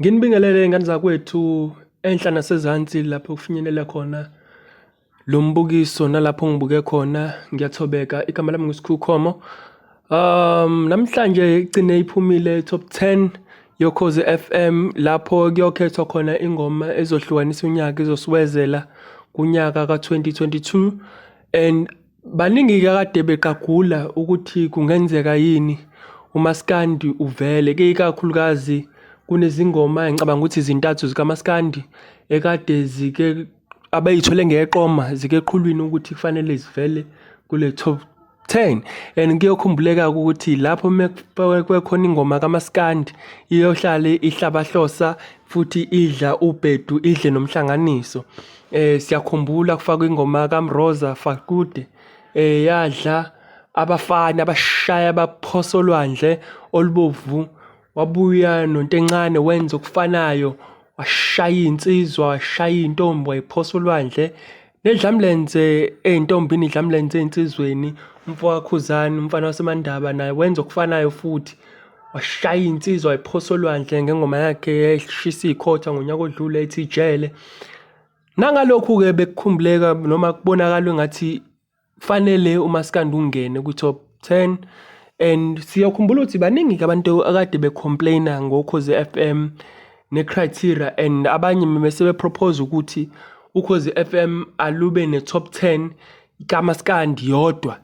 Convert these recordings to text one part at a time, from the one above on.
Nginibingelele ngane zakwethu enhla nasezansi lapho kufinyelela khona lo mbukiso nalapho ngibuke khona ngiyathobeka. Igama lami nguSkhukhomo. Namhlanje igcine iphumile top 10 yoKhozi FM lapho kuyokhethwa khona ingoma ezohlukanisa unyaka ezosiwezela kunyaka ka-2022 and baningi-ke akade beqagula ukuthi kungenzeka yini umaskandi uvele ke ikakhulukazi kunezingoma engicabanga ukuthi zintathu zikamaskandi ekade zike abayithole ngeqoma zike eqhulwini ukuthi kufanele zivele kule top 10. And kuyokhumbuleka ukuthi lapho mekufakwe khona ingoma kamaskandi iyohlale ihlabahlosa futhi idla ubhedu idle nomhlanganiso. Siyakhumbula kufakwa ingoma kaMroza Fakude, yadla abafana abashaya baphosa olwandle olubovu, wabuya noNtencane wenza okufanayo, washaya iy'nsizwa, washaya iy'ntombi wayiphosa olwandle. Nedlamlenze ey'ntombini, idlamlenze ey'nsizweni, umfokaKhuzani umfana waseMandaba naye wenza okufanayo futhi. Washaya iy'nsizwa wayiphosa olwandle ngengoma yakhe eyayishisa iy'khotha ngonyaka odlule ethi Ijele. Nangalokhu-ke bekukhumbuleka noma kubonakala engathi kufanele umaskandi ungene kwi-top 10 and siyakhumbula ukuthi baningi-ke abantu akade be-complain-a ngoKhozi FM ne-criteria and abanye bese be-propose ukuthi uKhozi FM alube ne-top 10 kamaskandi yodwa,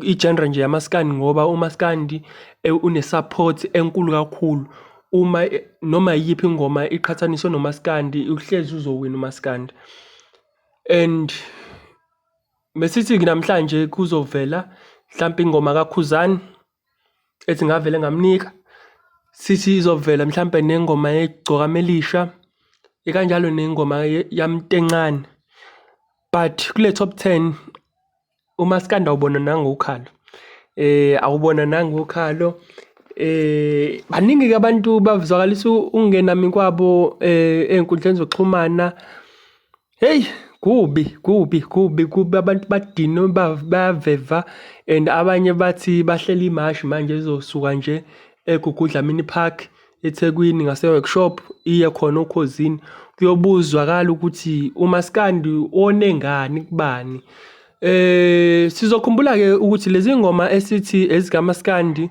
i-genre nje yamaskandi ngoba umaskandi une-support enkulu kakhulu. Uma noma iyiphi ingoma iqhathaniswe nomaskandi uhlezi uzowina umaskandi. And besithi-ke namhlanje kuzovela mhlampe ingoma kaKhuzani ethi ngavele ngamnika, sithi izovela mhlampe nengoma yeGcokama Elisha, ikanjalo nengoma yaMntencane. But kule top 10 umaskandi awubona nangokhalo, awubona nangokhalo. Baningi-ke abantu bazwakalisa ukungenami kwabo ey'nkundleni zokuxhumana. Hheyi kubi kubi kubi kubi abantu badinwe bayaveva and abanye bathi bahlela imashi manje ezosuka nje eGugu Dlamini Park eThekwini ngase-workshop iye khona oKhozini kuyobuzwakala ukuthi umaskandi one ngani kubani. Sizokhumbula-ke ukuthi lezi ngoma esithi ezikamaskandi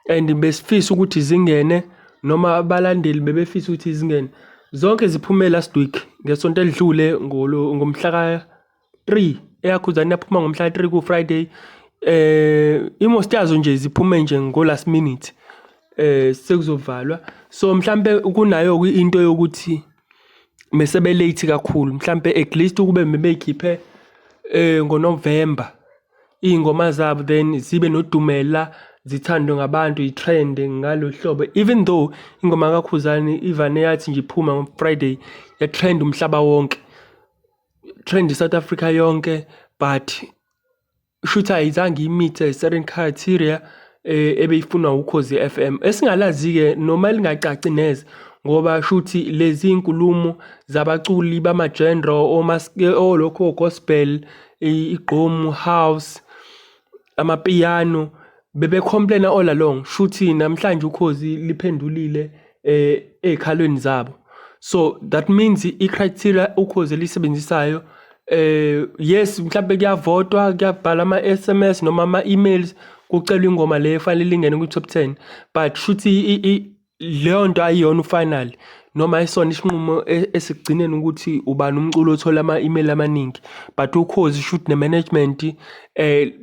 and besifisa ukuthi zingene noma abalandeli bebefisa ukuthi zingene zonke ziphume last week ngesonto elidlule ngomhla ka-3, eyaKhuzani yaphuma ngomhla ka-3 ku-Friday. I-most yazo nje ziphume nje ngo-last minute sekuzovalwa, so mhlampe kunayo-ke into yokuthi mese be-late kakhulu, mhlampe at least ukube bebeyikhiphe ngoNovember iy'ngoma zabo then zibe nodumela zithandwe ngabantu yi-trend-e ngalo hlobo. Even though ingoma kaKhuzani ivane yathi nje iphuma ngo-Friday ya-trend umhlaba wonke, trend i-South Africa yonke, but shuthi ayizange i-meet-e certain criteria ebeyifunwa Ukhozi FM. Esingalazi-ke noma lingacaci neze ngoba shuthi lezi nkulumo zabaculi bama-genre olokhu o-gospel, igqom, house, amapiano bebe-complain-a all along, shuthi namhlanje Ukhozi liphendulile ey'khalweni zabo. So that means i-criteria Ukhozi eliyisebenzisayo, yes mhlampe kuyavotwa, kuyabhalwa ama-SMS noma ama-emails kucelwa ingoma le efanele ingene kwi-top 10, but shuthi leyo nto ayiyona u-final noma ayisona isinqumo esekugcineni ukuthi ubani umculo othola ama-email amaningi, but Ukhozi shuthi ne-management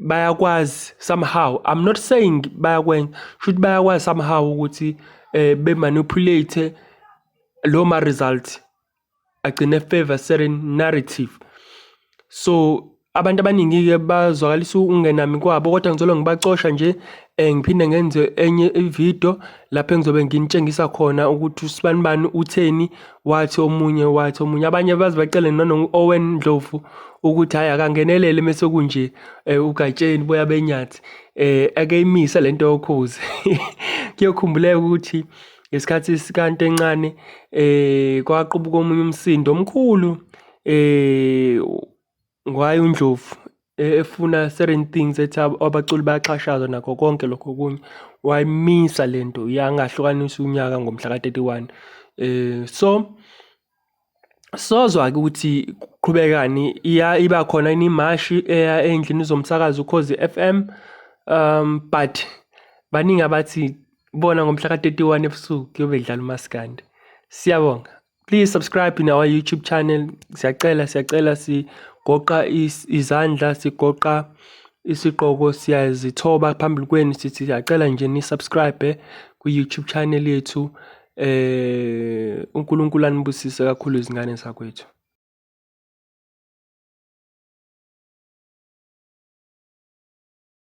bayakwazi somehow, I'm not saying bayakwenza, shuthi bayakwazi somehow ukuthi be-manipulate lo ma-results agcine favor certain narrative. So abantu abaningi-ke bazwakalisa ukungenami kwabo, kodwa ngizolokhu ngibacosha nje ngiphinde ngenze enye ividiyo lapho engizobe nginitshengisa khona ukuthi usibanibani utheni, wathi omunye wathi omunye. Abanye baze bacele nano-Owen Ndlovu ukuthi hhayi akangenelele mese kunje uGatsheni boya benyathi ake imise lento yoKhozi. Kuyokhumbuleka ukuthi ngesikhathi sikaNtencane kwaqubuka omunye umsindo omkhulu ngaye uNdlovu efuna certain things ethi abaculi bayaxhashazwa nakho konke lokho okunye. Wayimisa lento yangahlukanisa unyaka ngomhla ka-31. So sozwa-ke ukuthi kuqhubekani, iya iba khona yini imashi eya ey'ndlini zomsakazo Ukhozi FM, but baningi abathi bona ngomhla ka-31 ebusuku kuyobe kudlala umaskandi. Siyabonga. Please subscribe in our YouTube channel. Siyacela, siyacela, sigoqa izandla, sigoqa isigqoko, siyazithoba phambili kwenu, sithi siyacela nje ni-subscribe kwi-YouTube channel yethu. UNkulunkulu anibusise kakhulu, izingane zakwethu.